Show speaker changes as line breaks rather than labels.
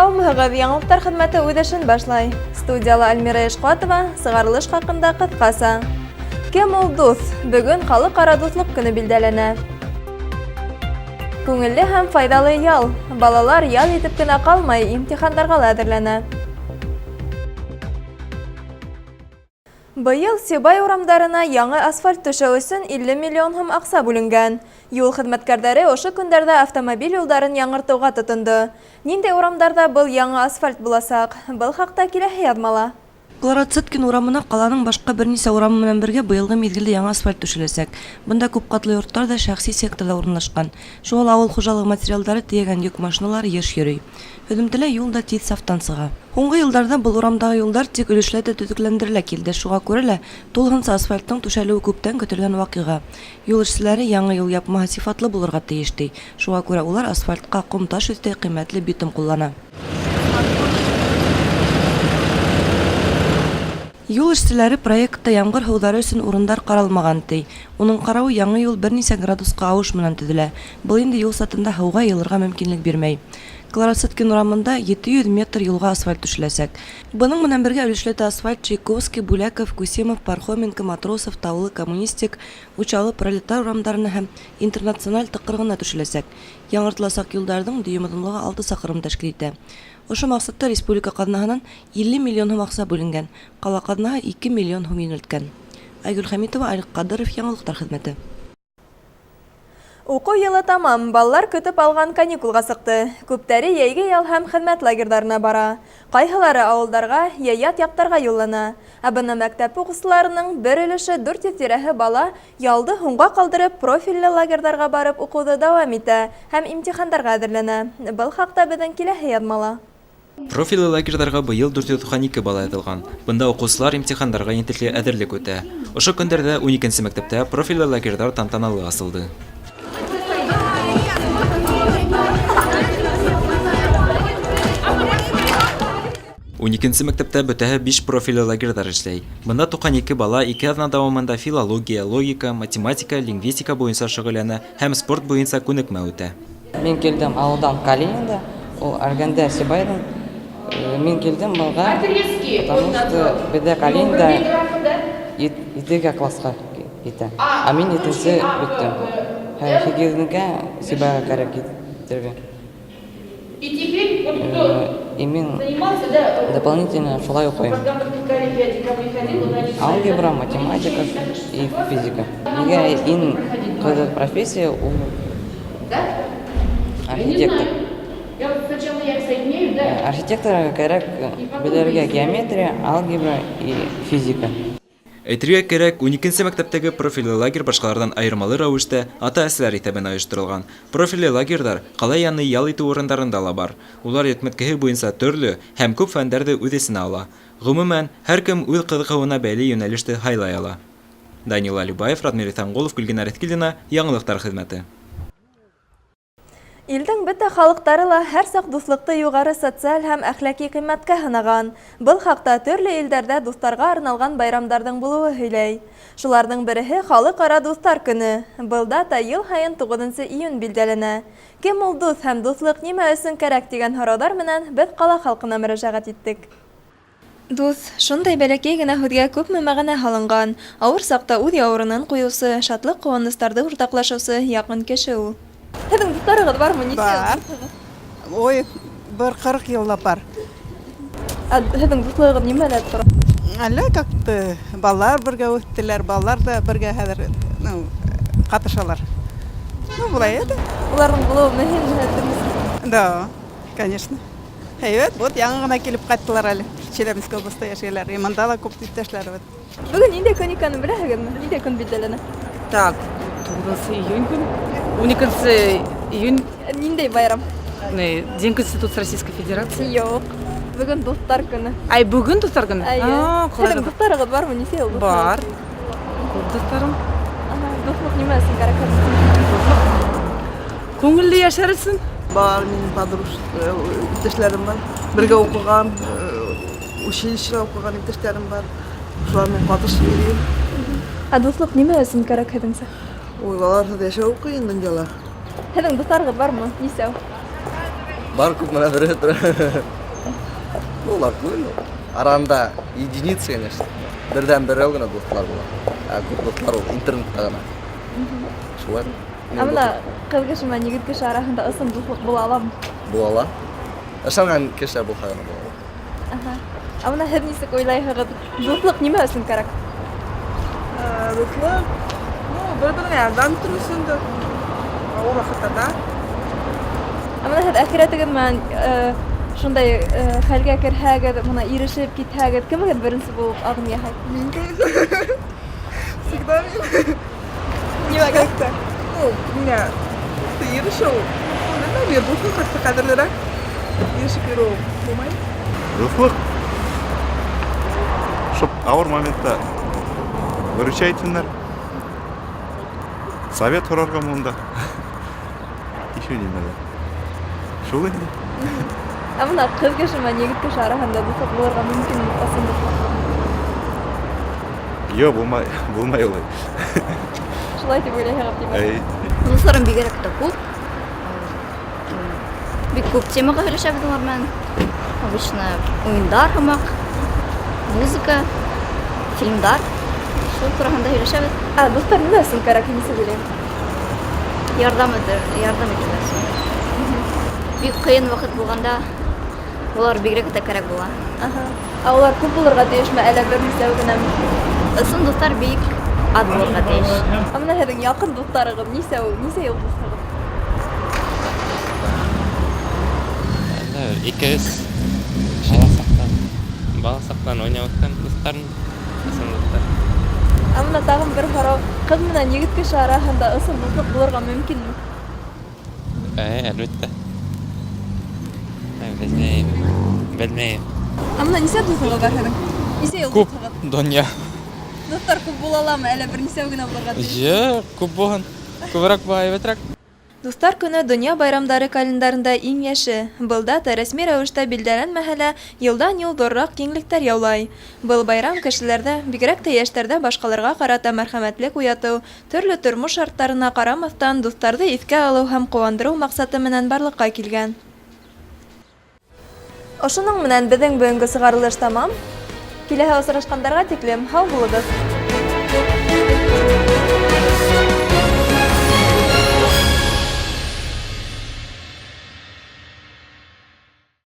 Һаумыһығыҙ, яңылыҡтар хеҙмәте үҙ эшен башлай. Студияла Альмира Ишҡуатова, сығарылыш хаҡында ҡыҫҡаса. Кем ул дуҫ? Бөгөн халыҡ-ара дуҫлыҡ көнө билдәләнә. Күңелле һәм файҙалы ял. Балалар ял итеп кенә ҡалмай, имтихандарға ла әҙерләнә. Быйыл Сибай урамдарына яңы асфальт түшәү өсөн 50 миллион һум аҡса бүленгән. Юл хеҙмәткәрҙәре ошо көндәрҙә автомобиль юлдарын яңыртыуға тотондо. Ниндәй урамдарҙа был яңы асфальт буласаҡ? Был хаҡта киләһе яҙмала.
Клара Цеткин урамына ҡаланың башҡа бер нисә урамы менән бергә быйылғы миҙгелдә яңы асфальт түшәләсәк. Бында күп ҡатлы йорттар ҙа, шәхси сектор ҙа урынлашҡан. Шуға ла авыл хужалығы материалдары тейәгән йөк машиналары еш йөрөй. Һөҙөмтәлә юл да тиҙ сафтан сыға. Һуңғы йылдарҙа был урамдағы юлдар тик өлөшләтә төҙөкләндерелә килде, шуға күрә лә тулыһынса асфальттың түшәлеүе күптән көтөлгән ваҡиға. Юл эшселәре яңы юл япмаһы сифатлы булырға тейеш, ти. Шуға күрә улар асфальтҡа ҡом-таш өҫтәй, ҡиммәтле битум ҡуллана. Юл эшселәре проектта ямғыр һыуҙары өсөн урындар ҡаралмаған, ти. Уның ҡарауы, яңы юл бер нисә градусҡа ауыш менән төҙөлә. Был инде юл сатында һыуға йыйылырға мөмкинлек бирмәй. Клара Цеткин урамында 700 метр юлға асфальт түшәләсәк. Бының менән бергә өлөшләтә асфальт Чайковский, Бүләков, Кусимов, Пархоменко, Матросов, Таулы, Коммунистик, Учалы, Пролетар урамдарына һәм Интернациональ тыкрыгына түшәләсәк. Яңыртыласаҡ юлдарҙың дөйөм оҙонлоғо алты саҡрым тәшкил итә. Ошо маҡсатта республика ҡаҙнаһынан 50 миллион һум аҡса бүленгән, ҡала ҡаҙнаһы 2 миллион һум йүнәлткән. Айгөл Хәмитова, Алик Ҡадыров, Яңылыҡтар хеҙмәте.
Уҡыу йылы тамам, балалар көтөп алған каникулға сыҡты. Күптәре йәйге ял һәм хеҙмәт лагерҙарына бара. Ҡайһылары ауылдарға йә ят яҡтарға юллана. Ә бына мәктәп уҡыусыларының бер өлөшө, 400 тирәһе бала, ялды һуңға ҡалдырып, профилле лагерҙарға барып уҡыуҙы дауам итә һәм имтихандарға әҙерләнә. Был хаҡта беҙҙең киләһе яҙмала.
Профилле лагерҙарға быйыл 492 бала яҙылған. Бында уҡыусылар имтихандарға ентекле әҙерлек үтә. Ошо көндәрҙә уникенсе мәктәптә профилле лагерҙар тантаналы асылды. Уникенсе мәктәптә бөтәһе биш профилле лагерҙар эшләй. Бында 92 бала ике аҙна дауамында филология, логика, математика, лингвистика буйынса шөғөлләнә һәм спорт буйынса күнекмә үтә.
Мин килдем ауылдан Калининда, ул Әргәндә Сибайҙан. Мин килдем быға, потому что беҙҙә Калининда етегә классҡа китә. Ә мин етенсе бөттөм. Һәм һигеҙенкә Сибайға кәрәк китергә. И мин дополнительно шулай уҡыйым. Алгебра, математика и физика. Миңә иң ҡыҙыҡ профессия ул архитектор. Архитекторға кәрәк белергә геометрия, алгебра и физика.
Әйтергә кәрәк, уникенсе мәктәптәге профилле лагерь башҡаларҙан айырмалы рәүештә ата-әсәләр иҫәбенә ойошторолған. Профилле лагерҙар ҡала яны ял итеү урындарында ла бар. Улар йөкмәткеһе буйынса төрлө һәм күп фәндәрҙе үҙ эсенә ала. Ғөмүмән, һәр кем үҙ ҡыҙыҡһыныуына бәйле йүнәлеште һайлай ала. Данил Алибаев, Радмир Иҫәнғолов, Гөлгенә Рәҫкилдина, Яңылыҡтар хеҙмәте.
Илдең бөтә халыҡтары ла һәр саҡ дуҫлыҡты юғары социаль һәм әхлаҡи ҡиммәткә һанаған. Был хаҡта төрлө илдәрҙә дуҫтарға арналған байрамдарҙың булыуы һөйләй. Шуларҙың береһе Халыҡ-ара дуҫтар көнө. Был дата йыл һайын туғыҙынсы июнь билдәләнә. Кем ул дуҫ һәм дуҫлыҡ нимә өсөн кәрәк тигән һорауҙар менән беҙ ҡала халҡына мөрәжәғәт иттек. Дуҫ, шундай бәләкәй генә һүҙгә күпме мәғәнә һалынған. Ауыр саҡта үҙ яурынын ҡуйыусы, шатлыҡ-ҡыуаныстарҙы уртаҡлашыусы яҡын кеше ул. Һеҙҙең дуҫтарығыҙ бармы? Нисә
Бар.
дуҫығыҙ?
Ой, бер ҡырҡ йыллап бар.
Ә һеҙҙең дуҫлығығыҙ нимәлә тора?
Әллә как-то балалар бергә үҫтеләр, балалар ҙа бергә хәҙер, ну, ҡатышалар. Ну, былай это.
Уларҙың булыуы мөһимме һеҙҙең өсөн?
Да, конечно. Һәйбәт, вот яңы ғына килеп ҡайттылар әле. Челябинск областа йәшәйләр. И мында ла күп иптәшләребеҙ.
Бөгөн ниндәй көн икәнен беләһегеҙме? Ниндәй көн билдәләнә?
Так, туғыҙынсы июнь көн. Уникенсе июнь.
Ниндәй байрам?
Не, День Конституции Российской Федерации.
Юҡ. Бөгөн дуҫтар көнө.
Ай, бөгөн дуҫтар көнө?
Эйе.
А, ҡалай
Һеҙҙең дуҫтарығыҙ бармы? Нисә йыл дуҫтарығыҙ?
Бар. Күп дуҫтарым.
Ага, дуҫлыҡ нимә өсөн кәрәк?
Дуҫлыҡ. Күңелле йәшәр өсөн.
Бар, минем подруж, иптәшләрем бар. Бергә уҡыған, училищеда уҡыған иптәштәрем бар. Шулар менән ҡатышып йөрөйөм.
Ә дуҫлыҡ нимә өсөн кәрәк һеҙҙеңсә?
Ой, аларһыҙ йәшәү ҡыйын донъяла.
Һеҙҙең дуҫтарығыҙ бармы? Нисәү?
Бар күп менә бере тора. Ну, улар күп инде. Аранда единицы, конечно. Берҙән берәү генә дуҫлар була. Ә күп дуҫлар ул интернетта ғына. Шулай.
Ә бына ҡыҙ кеше менән егет кеше араһында ысын дуҫлыҡ була аламы?
Була ала. Ышанған кешеләр булһа ғына була ала.
Аһа. Ә бына һеҙ нисек уйлайһығыҙ, дуҫлыҡ нимә өсөн кәрәк?
Дуҫлыҡ, ну, бер-береңә ярҙам итер өсөндөр. Ауыр ваҡыттарҙа.
Ә бына һеҙ әхирәтегеҙ менән шундай хәлгә керһәгеҙ, бына ирешеп китһәгеҙ, кемегеҙ беренсе булып аҙым яһай?
Мин, конечно. Всегда мин.
Нимәгә?
Как-то. Ну, миңә ирешеү, белмәйем, дуҫлыҡ как-то ҡәҙерлерәк. Ирешеп йөрөү булмай.
Дуҫлыҡ. Чтоб ауыр моментта выручать итһендәр. Совет һорарға монда. Еще нимәләр. Шул инде.
Ә бына ҡыҙ кеше менән егет кеше араһында дуҫлыҡ булырға мөмкинме, ысын дуҫлыҡ?
Юҡ, булмай, булмай улай.
Шулай тип уйлайһығыҙ тимәк.
Әй.
Дуҫларым бигерәк тә күп. Бик күп темаға һөйләшәбеҙ улар менән. Обычно уйындар һымаҡ, музыка, фильмдар. Шул тураһында һөйләшәбеҙ.
Ә дуҫтар нимә өсөн кәрәк, нисек уйлайһың?
Ярҙам итер, ярҙам итәләр. Бик ҡыйын ваҡыт булғанда улар бигерәк тә кәрәк була.
Аһа. Ә улар күп булырға тейешме, әллә бер нисәү генәме?
Ысын дуҫтар бик аҙ булырға тейеш.
Ә бына һеҙҙең яҡын дуҫтарығыҙ нисәү, нисә йыл дуҫһығыҙ?
Әллә 2-3 бала саҡтан уйнап үҫкән дуҫтарым, ысын дуҫтар.
Ә бына тағын бер һорау, ҡыҙ менән егет кеше араһында ысын дуҫлыҡ булырға мөмкинме?
Әлбиттә. Белмәйем. Белмәйем.
Ә бына нисә дуҫығыҙ бар һеҙҙең? Нисә йыл
Күп.
дуҫһығыҙ?
Донъя.
Дуҫтар күп була аламы, әллә бер нисәү генә булырға тейеш?
Юҡ, күп булһын. Күберәк булһа әйбәтерәк.
Дуҫтар көнө донъя байрамдары календарында иң йәше. Был дата рәсми рәүештә билдәләнмәһә лә, йылдан-йыл ҙурыраҡ киңлектәр яулай. Был байрам кешеләрҙә, бигерәк тә йәштәрҙә башҡаларға ҡарата мәрхәмәтлек уятыу, төрлө тормош шарттарына ҡарамаҫтан дуҫтарҙы иҫкә алыу һәм ҡыуандырыу маҡсаты менән барлыҡҡа килгән. Ошоноң менән беҙҙең бөгөнгө сығарылыш тамам. Киләһе осрашҡандарға тиклем һау булығыҙ.